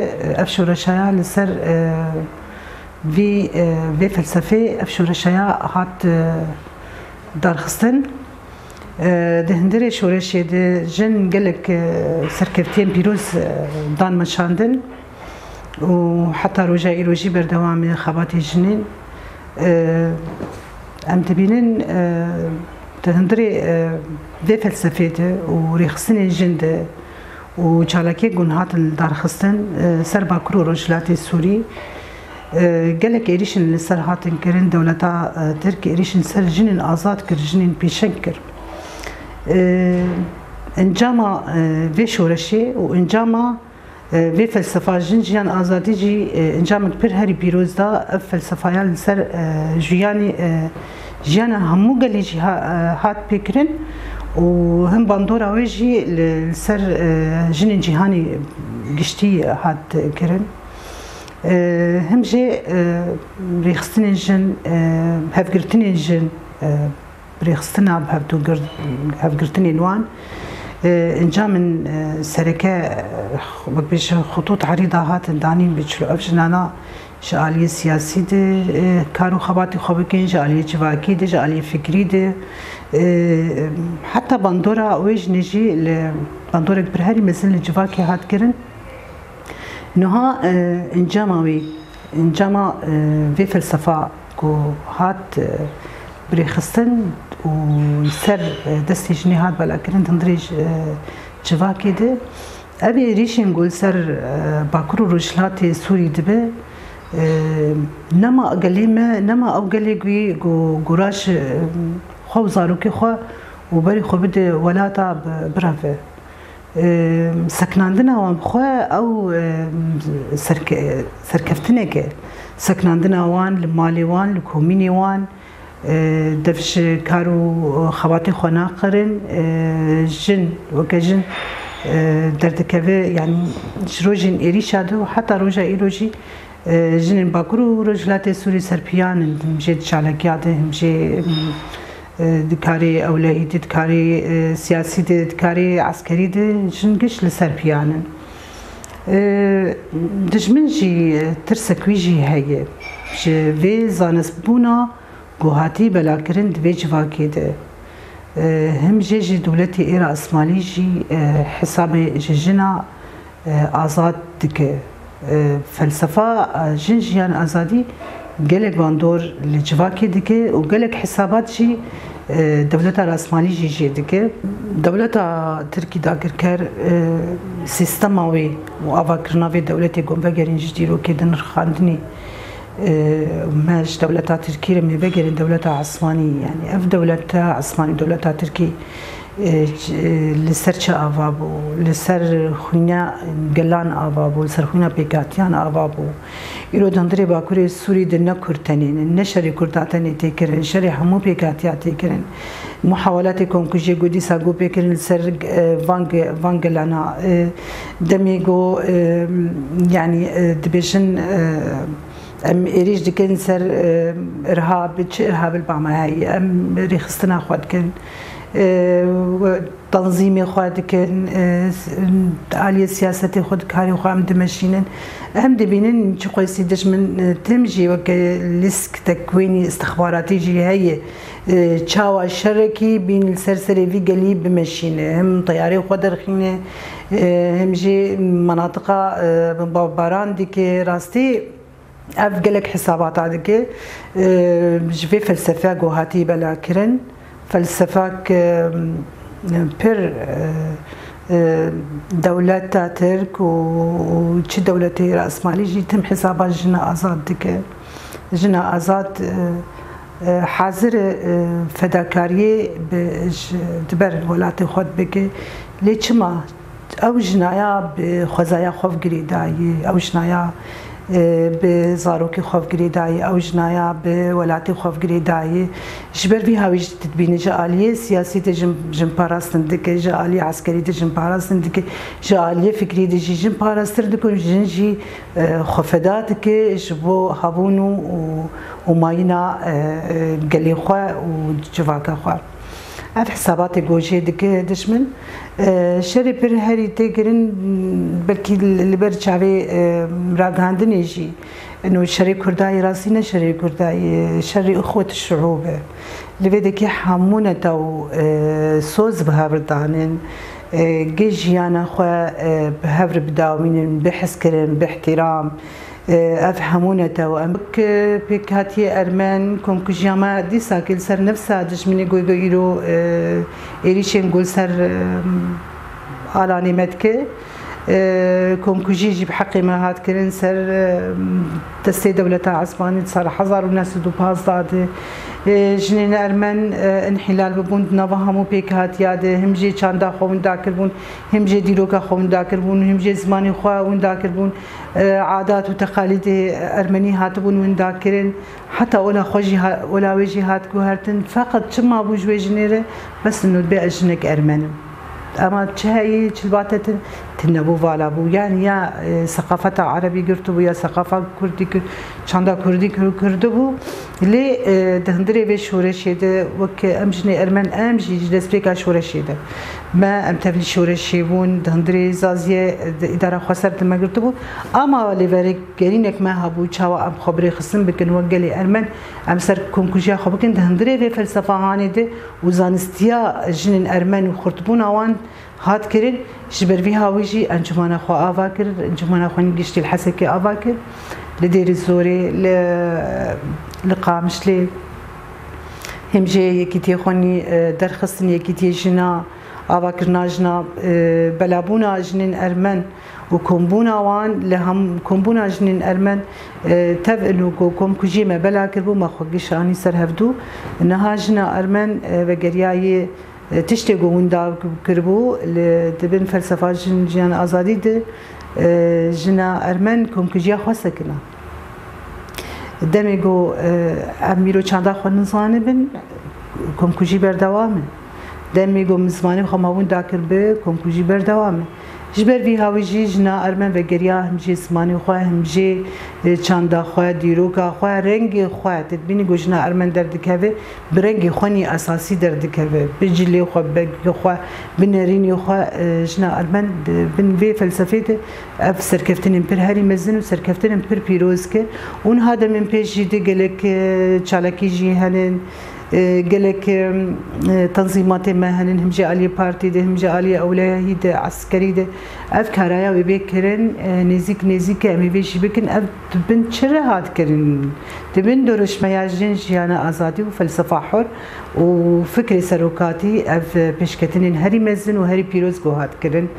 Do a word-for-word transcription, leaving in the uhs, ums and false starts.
Ev şoreşaya li ser, e, vî, e, vê felsefê, ev şoreşaya hat, e, darxistin. E, di hundirê şoreşê de jin gelek, e, serkeftiyên pîroz, e, dan meşandin û heta roja îro jî berdewam e xebatê jinên. E, em dibînin, e, di hundirê, e, vê felsefê de û rêxistinên jin de û çalakiyên ku hatin darxistin, e, ser Bakur û Rojhilatê Sûrî, e, gelek êrîşin li ser hatin kirin. Dewleta, e, Tirk êrîşin ser jinên azad kir, jinên pêşeng kir. E, encama, e, vê şoreşê û encama, e, vê felsefa jin, jiyan, azadî jî, e, encamek pir herî pîroz da. Ev felsefaya li ser, e, jiyanê, e, jiyana hemû gelî jî ha-, e, hat pêkirin û him bandora wê jî li, li ser, e, jinên cîhanê giştî hat kirin. E, him jî, e, rêxistinên jin, e, hevgirtinên jin, e, rêxistina bi hevdûgir-, hevgirtinên wan, e, encamên, e, sereke, e, wek bêje xutût erîda hatin danîn bi çilo ev jinana ji aliyê siyasî de, e, kar û xebatê xwe bikin, ji aliyê civakî de, ji aliyê fikrî de, e, heta bandora wê jinê jî li bandorek pir herî mezin li civakê hat kirin. Niha, e, encama wî, encama, e, vê felsefa ku hat, e, birêxistin û li ser, e, destê jinê hat belakirin di hundirê, e, civakê de, ev êrîşên ku li ser, e, Bakur û Rojhilatê Sûrî dibe, e, nema gelê me, nema ew gelê wî ku, ku raş, e, xwe û zarokê xwe û berê xwe bide welata bi-, bireve. E, seknandina wan bi xwe ew, e, serke-, serkeftinek e. Seknandina wan li malê wan, li komînê wan, e, dev ji kar û xebatê xwe naqirin, e, jin, weke jin, e, derdikeve, yanî ji rojên êrîşa de û heta roja îro jî, e, jinên Bakur û Rojhilatê Sûrî serpiyan in, him jê di çalakiya de, him jê, e, di karê ewlehî de, di karê, e, siyasî de, di karê eskerî de, jin giş li ser piyan in. E, dijmin jî, e, tirsek wî jî heye. Ji vê zanistbûna ku hatî belakirin di vê civakê de, e, him jê jî dewletê êra Îsmaîlî jî, e, hesabê ji jina, e, azad dike. E, felsefa, e, jin, jiyan, azadî gelek bandor li civakê dike û gelek hesabat jî, e, dewleta rasmalî jî jê dike. Dewleta Tirkî dagirker, e, sîstema wê û avakirina vê dewletê ku em vegerên ji dîrokê di nirxandinê, e, me ji dewleta Tirkî re, me vegerên dewleta Esmanî, yanî ev dewleta Esmanî, dewleta Tirkî, e, ç-, e, li ser çi ava bû? Li ser xwîna gelan ava bû, li ser xwîna pêkatiyan ava bû. Îro di hundirê Bakurê Sûrî de ne Kurd tenê ne, ne şerê Kurda tenê tê kirin, şerê hemû pêkatiya tê kirin. Muhawelatê komkujiyê ku dîsa got pê kirin li ser, e, van ge-, van gelana, e, demê got, e, yanî, e, dibêjin, e, em êrîş dikin ser, e, irhab, çi irhab li ba me heye, em rêxistina xwe dikin. E, we-, tanzîmê xwe dikin, e, s-, aliyê siyasetê xwe, di karê xwe em dimeşînin. Em dibînin çi qeysî dijmin, e, tim jî weke lîsk tekwînî istixbaratî jî heye. E, çawa şerekî bîn li ser serê vî gelî bimeşîne, him teyarê xwe derxîne, e, him jî menatiqa, e, bimbarbaran dike. Rastî, ev gelek hesabata dike, e, ji vê felsefe ku hatî belakirin. Felsefek, e, pir, e, e, dewleta Tirk û, û çi dewletê rasmalî jî tim hesaba jina azad dike. Jina azad, e, e, hazir e, fedakariyê bi, ji, di ber welatê xwe bike. Lê çima? Ew jinaya bi xwezaya xwe ve girêdayî, ew jinaya, e, bi zarokê xwe ve girêdayî, ew jinaya bi welatê xwe ve girêdayî. Ji ber vî hawî jî dibîne ji aliyê siyasî de jin, jin parastin dike, ji aliyê eskerî de jin parastin dike, ji aliyê fikrî de jî jin parastir dike û jin jî, e, xwe feda dike ji bo hebûn û, û, û mayîna, e, e, gelê xwe û civaka xwe. Ev hesabatê ku jê dike dijmin, e, şerê pir herî tê kirin, belkî li ber çavê, e, ragihandinê jî. Ino şerê Kurda yê rastî ne şerê Kurda yê, şerê ixwet şuûb e. Li vê dekê hemû netew, e, soz bi hev danin, e, gê jiyana xwe, e, bi hev re bidawînin, bihezkirin, bi ihtiram. E, ev hemû netew em wek pêkhatiyê Ermen, komkujiya me dîsa kê li ser nefsa dijminê goy goy îro, e, êrîşên ku li ser, e, alanê me dike. E, komkujî jî bi heqê me hat kirin ser, e, destê dewleta Esmanî di sala hezar û neh sed û pazdeh de. E, jinên Ermen, e, înhîlal bibûn di nava hemû pêkhatiya de, him jê çanda xwe winda kiribûn, him jê dîroka xwe winda kiribûn, him jê zimanê xwe winda kiribûn. E, adat û teqalîdê Ermenî hatibûn winda kirin. Heta ola xwe jî ha-, ola wê jî hat guhertin. Feqet çi mabû ji wê jinê re? Bes nûdbê ez jinek Ermen im. Ama çi heyî, çi li ba te tune, tune bû, vala bû. Yani ya, e, seqafeta erebî girtibû, ya seqafa kurdî kir-, çanda kurdî kir-, kirdibû. Lê, e, di hundirê vê şoreşê de, wek em jinê Ermen, em jî ji destpêka şoreşê de me, em tevlî şoreşê bûn, di hundirê Zaziyê, di îdara xweser de me girtibû. Ama lêverek gerînek me hebû, çawa em xwe bi rêxistin bikin wek gelê Ermen, em ser komkujiya xwe bikin, di hundirê vê felsefa hanê de û zanistiya jinên Ermen û xurtbûna wan hat kirin. Ji ber vî hawî jî encûmena xwe ava kir, encûmena xwe giştî li Hesekê ava kir, li Dêrizorê, li, li Qamişlê. Him jê yekîtiyê xwe nî, e, derxistin, yekîtiyê jina, avakirina jina, e, belabûna jinên Ermen û kombûna wan li hem, kombûna jinên Ermen, e, tev ino ku komkujiyê me bela kiribû, me xwe giş anî ser hevdû. Niha jina Ermen, e, vegeriyayê, e, tiştê ku winda kiribû li, di bin felsefa jin, jiyan azadî de, e, jina Ermen komkujiya xwe sekina. Demê ku, e, em mîro çanda xwe nizanibin, komkujî berdewam e. Demê ku min zimanê xwe ma winda kiribe, komkujî berdewam e. Ji ber vî hawî jî jina Ermen vegeriya him jê zimanê xwe, him jê, e, çanda xwe, dîroka xwe, rengê xwe. Tu dibînî ku jina Ermen derdikeve, bi rengê xwe nî esasî derdikeve. Bi cilê xwe, bi begê xwe, bi nerînê xwe, e, jina Ermen di bin vê felsefê de ev serkeftinên pir herî mezin û serkeftinên pir pîroz kir. Û niha demên pêş jî de gelek, e, çalakî jî henin, e, gelek, e, tenzîmatê me henin, him jî aliyê partî de, him jî aliyê ewlehî de, eskerî de. Ev karaya wê bê kirin, e, nêzîk nêzîk e, em ê vê jî bikin. Ev di bin çi re hat kirin? Di bin doruşmeya jin, jiyana azadî û felsefa hur û fikrê serokatî ev pêşketinên herî mezin û herî pîroz ku hat kirin.